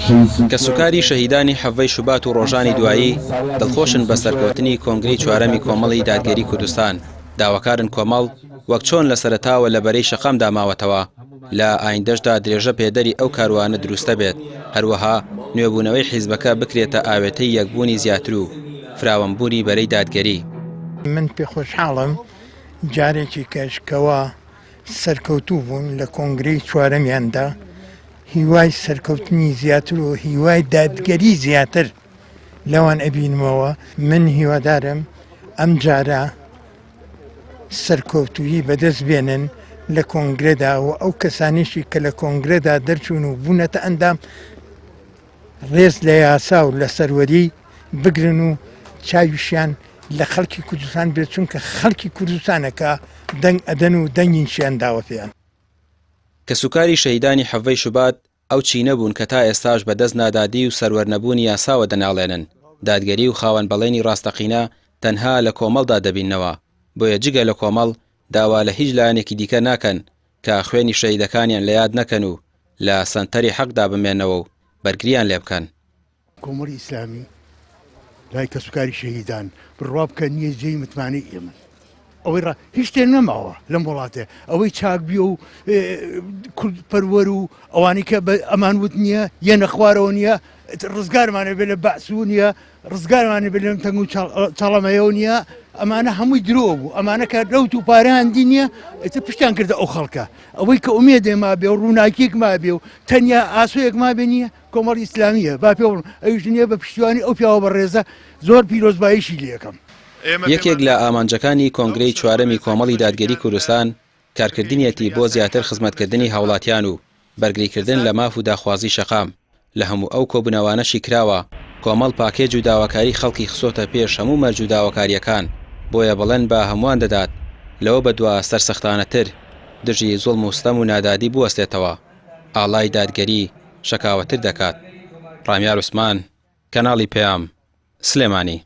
کەسوکاری شەهیدانی حەڤەی شوبات و ڕۆژانی دوایی دڵخۆشن بە سەرکەوتنی کۆنگرەی چوارەمی کۆمەڵی دادگەری کوردستان، داواکارن کۆمەڵ وەک چۆن لە سەرەتاوە لە بەرەی شەقامدا ماوەتەوە، لە ئایندەشدا درێژە پێدەری ئەو کاروانە دروستە بێت، هەروەها نوێبوونەوەی حیزبەکە بکرێتە ئاوێتەی یەکبوونی زیاتر و فراوانبوونی بەرەی دادگەری. من پێخۆشحاڵم جارێکی کەش کەوا سەرکەوتوو بوون لە کۆنگرەی چوارەمیاندا، هیوای سەرکەوتنی زیاتر و هیوای دادگەری زیاتر لەوان ئەبینمەوە، من هیوادارم ئەمجارە سەرکەوتوویی بەدەست بێنن لە کۆنگرەدا و ئەو کەسانیشی کە لە کۆنگرەدا دەرچوون و بوونەتە ئەندام ڕێز لە یاسا و لە سەروەری بگرن و چاویشیان لە خەڵکی کوردستان بێت چونکە خەڵکی کوردستانە کە دەنگ ئەدەن و دەنگینشیان داوە پێیان. کەسوکاری شەهیدانی حەڤەی شوبات ئەو چینە بوون کە تا ئێستاش بە دەست نادادی و سەروەر نەبوونی یاساوە دەناڵێنن، دادگەری و خاوەن بەڵێنی ڕاستەقینە تەنها لە کۆمەڵدا دەبیننەوە، بۆیە جگە لە کۆمەڵ داوا لە هیچ لایەنێکی دیکە ناکەن کە خوێنی شەهیدەکانیان لە یاد نەکەن و لە سەنتەری حەقدا بمێنەوە و بەرگریان لێ بکەن. کۆمەڵی ئیسلامی لای کەسوکاری شەهیدان بڕوا بکە نییە جێی متمانەی ئێمەن. ئەوەی ڕا هیچ شتێک نەماوە لەم وڵاتێ ئەوەی چاک بیە و کورد پەروەر و ئەوانەی کە بە ئەمان وت نییە یەنە خوارەوە نییە ڕزگارمانە بێ لە بەعس و نییە ڕزگارمانە بێ لەم تەنگ و چاڵەمەیەوە نییە ئەمانە هەمووی درۆ بوو ئەمانە کە رەوت و پارەیان دی نییە ئیتر پشتیان کردە ئەو خەڵکە ئەوەی کە ئومێدێ مابێ و ڕووناکیەک مابێ و تەنیا ئاسۆیەک مابێ نییە کۆمەڵی ئیسلامییە با پێ بڵێم ئەویش نییە بە پشتیوانی ئەو پیاوە بەڕێزە زۆر پیرۆزباییشی لێ ئەکەم. یەکێک لە ئامانجەکانی کۆنگرەی چوارەمی کۆمەڵی دادگەری کوردستان کارکردنیەتی بۆ زیاتر خزمەتکردنی هاوڵاتیان و بەرگریکردن لە ماف و داخوازی شەقام، لە هەموو ئەو کۆبونەوانەشی کراوە کۆمەڵ پاکێج و داواکاری خەڵکی خستۆتە پێش هەموو مەرج و داواکارییەکان، بۆیە بەڵێن بە هەمووان دەدات لەوە بەدوا سەرسەختانەتر دژی زوڵم و ستەم و نادادی بوەستێتەوە. ئاڵای دادگەری شەکاوەتر دەکات. ڕامیار عوسمان، کەناڵی پەیام، سلێمانی.